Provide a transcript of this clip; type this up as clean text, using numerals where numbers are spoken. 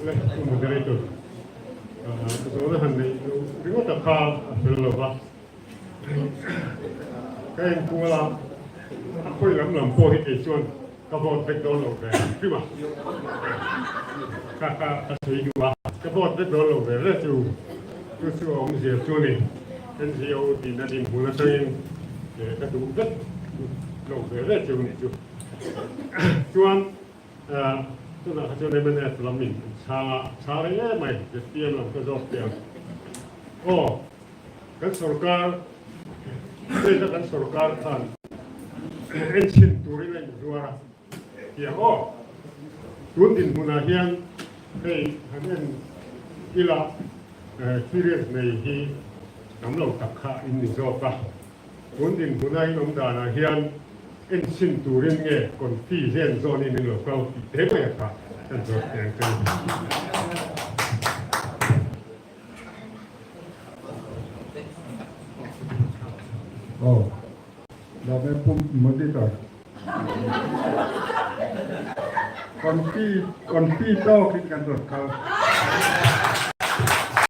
Le, Pu Moderator, zawhna han neih loh ringawt a kha a fel lo va. Ka enkual a, a khawi lam lam pawh hi kei chuan ka vote vek dawn lo ve hrim a. Ka ka ka sawi duh a, ka vote vek dawn lo ve ve chu chu chu a awmzia chu a ni. NGO tihna dinhmun atangin ka duh vek lo ve ve chu ni chu. Chuan Tunah kha chuan mnf lam in an chhang a, chhang reng em mai, zpm lam ka zawk teh ang. Aw, kan sorkar, state a kan sorkar khan enchhin turin a inzuar a tiang aw. Tun dinhmunah hian hei han en ila experience nei hi tam lo tak kha in ni zawk a. Tun dinhmuna in awm danah hian enchhin turin nge confi zen zawnin in lo kal tih te mai a kha kan zawt teh ang che u. Aw, Dave Pum Monitor. Confi, confi tawkin kan rawn kal.